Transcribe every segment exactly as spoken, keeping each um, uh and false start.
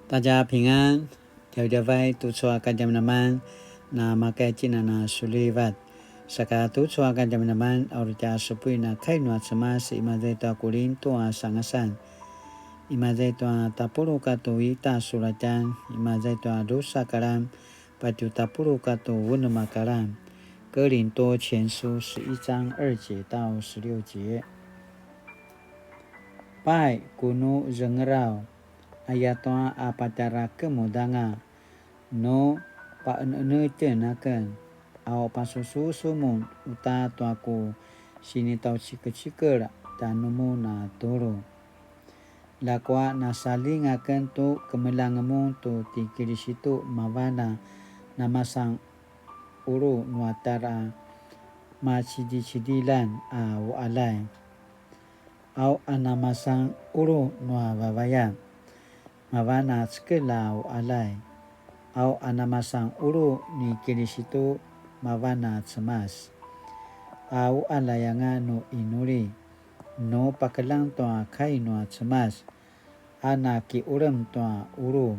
大家平安, djavadjavay tucu a kadjamadjaman, na makaitjinan a sulivat. Saka tucu a kadjamadjaman, a uri tja supuin a kai nua Cemas, imaza i tua Kulintu a sangasan. Imaza i tua tapuluq katua ita sulatjan, imaza i tua drusa kalan, patje tapuluq katua unem a kalan. 哥林多前書十一章二節到十六節。Pai, ku nu zengeraw, ayatua a patjara kemudanga, nu paqeneqenetjen aken, au pasususu mun uta tua ku sinitaucikecikel tjanumun a tulu. Ljakua nasaljing aken tu kemeljang mun tu ti Kilisitu mavan a namasan qulu nua tara macidicidiljan a uqaljay. Au a namasan qulu nua vavayan, mavan a cekelj a uqaljay. Au a namasan qulu ni Kilisitu, mavan a Cemas. A uqaljay anga nu inuli, nu pakeljang tua kai nua Cemas, a na kiqulem tua qulu.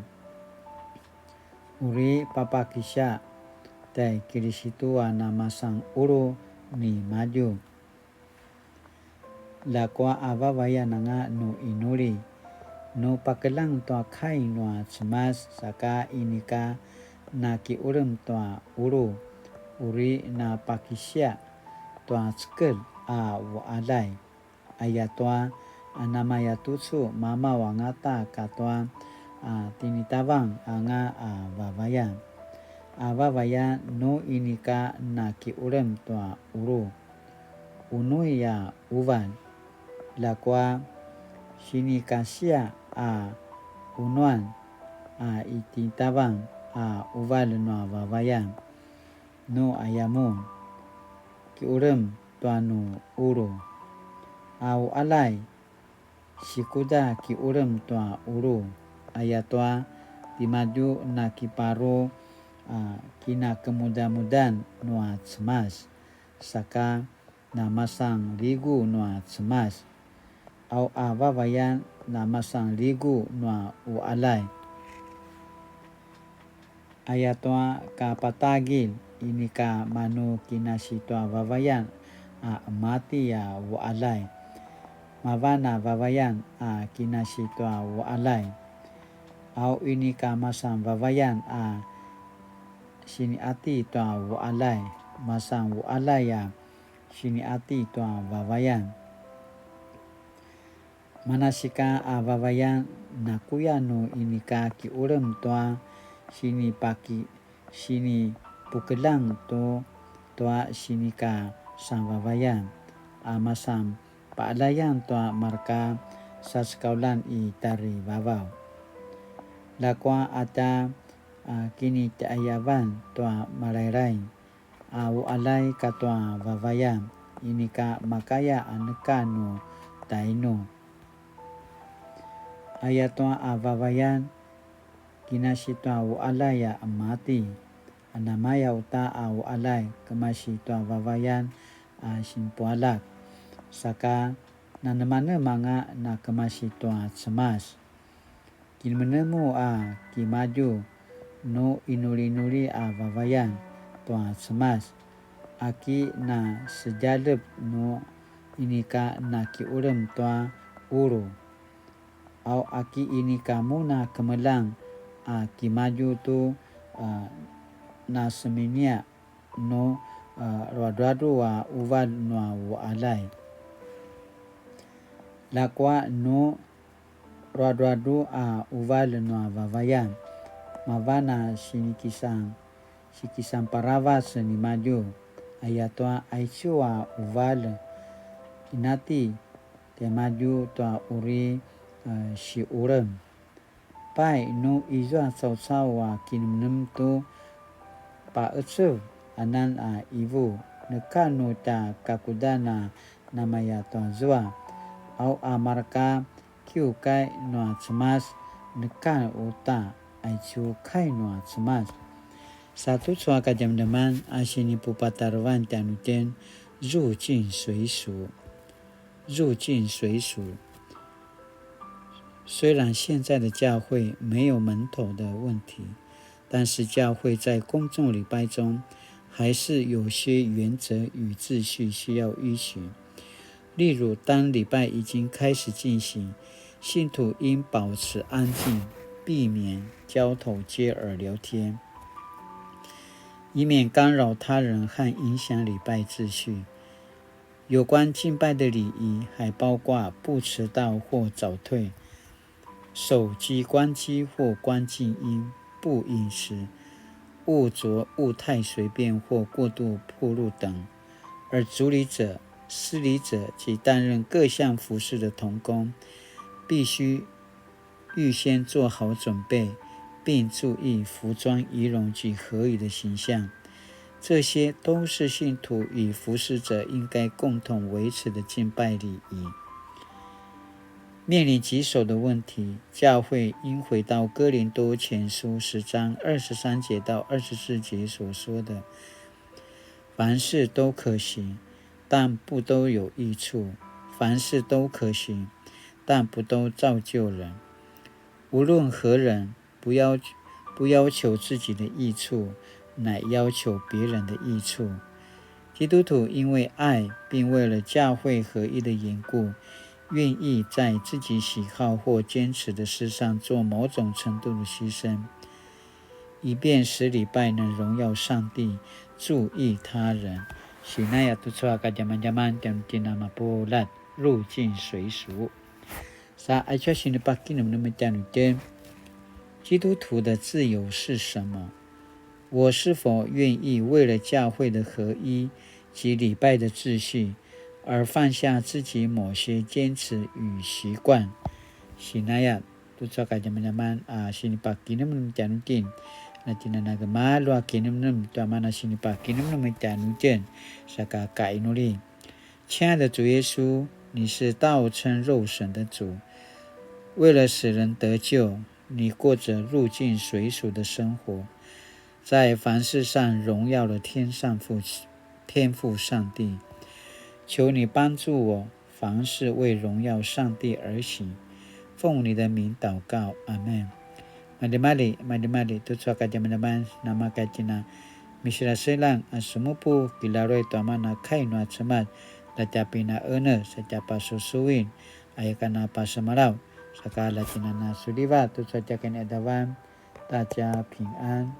Uri papakisia tai Kilisitu a namasan qulu nimadju. Ljakua a vavayan anga nu inuli, nu pakeljang tua kai nua Cemas saka inika na kiqulem tua qulu, uri na pakisia tua cekelj a uqaljay. Ayatua a namaya tucu mamaw angata katua a tinitavang anga a vavayan. A vavayan nu inika na kiqulem tua qulu, unui a quvalj. Ljakua sinikasia a unuan a i tinitavang a quvalj nua vavayan, nu aya mun kiqulem tua nu qulu. A uqaljay, sikuda kiqulem tua qulu, ayatua timadju na kiparu a kinakemudamudan nua Cemas, saka namasan ligu nua Cemas. Au a vavayan namasan ligu nua uqaljay. Ayatua kapatagilj inika manu kinasi tua vavayan a qemati a uqaljay, mavan a vavayan a kinasi tua uqaljay. Au inika masan vavayan a siniqati tua uqaljay, masan uqaljay a siniqati tua vavayan. Manasika a vavayan, nakuya nu inika kiqulem tua sinipaki-, sinipukeljang tu tua sinikasanvavayan a masan paqaljayan tua marka sasekauljan i tjarivavaw. Ljakua a tja, a, kinitjaiyavan tua malailai a uqaljay katua vavayan, inika makaya a neka nu tainu. Ayatua a vavayan, kinasi tua uqaljay a qemati, a namaya uta a uqaljay kemasi tua vavayan a sinpualjak, saka nanemanema anga na kemasi tua Cemas. Kinemenemu a kimadju nu inulinuli a vavayan tua Cemas, aki na sedjalep nu inika na kiqulem tua qulu. Au aki inika mun a kemeljang a kimadju tu, a, na seminia nu, a, ruadruadru a uval nua uqaljay. Ljakua nu ruadruadru a uval nua vavayan, mavan a sinikisan, sikisan paravac nimadju, ayatua aicu a uval, inati tiamadju tua uri, a, siqulem. Pai, nu izua caucau a kinemnem tu paqecev anan a ivu, neka nu tja kakudan a namaya tua zua. Au a marka kiukai nua Cemas, neka uta aicu kai nua Cemas. Sa tucu a kadjamadjaman a sinipupatarevan tjanuitjen, 入境隨俗。入境隨俗。虽然现在的教会没有门徒的问题，但是教会在公众礼拜中还是有些原则与秩序需要依循。例如，当礼拜已经开始进行，信徒应保持安静，避免交头接耳聊天，以免干扰他人和影响礼拜秩序。有关敬拜的礼仪，还包括不迟到或早退、手机关机或关静音、不饮食、勿着物太随便或过度暴露等。而主礼者、司礼者及担任各项服事的同工，必须预先做好准备，并注意服装仪容及合宜的形象。这些都是信徒与服事者应该共同维持的敬拜礼仪。面临棘手的问题，教会应回到哥林多前书十章二十三节到二十四节所说的：凡事都可行，但不都有益处；凡事都可行，但不都造就人。无论何人，不要不要求自己的益处，乃要求别人的益处。基督徒因为爱，并为了教会合一的缘故，愿意在自己喜好或坚持的事上做某种程度的牺牲，以便使礼拜能荣耀上帝，注意他人。Sinaya tucu a kadjamadjaman tjanuitjen a mapuljat, 入境隨俗。Sa aicu a sinipakinemnem tjanuitjen, 基督徒的自由是什么？我是否愿意为了教会的合一及礼拜的秩序，而放下自己某些坚持与习惯？Sinaya tucu a kadjamadjaman a sinipakinemnem tjanuitjen, na tjinana gemalju a kinemnem tua mana sinipakinemnem tjanuitjen, saka kainuli. 亲爱的主耶稣，你是道成肉身的主，为了使人得救，你过着入境随俗的生活，在凡事上荣耀了天上父，天父上帝。求你帮助我，凡事为荣耀上帝而行。奉你的名祷告，阿们。Maljimalji, maljimalji, tucu a kadjamadjaman, namaka tjina miselaselang a semupu kilaruay tua mana kai nua Cemas, la tja pinaene, sa tja pasusuin, aya kana pasemalaw, saka la tjinana suliva, tucu a tja kani adavan, ta tja pingan.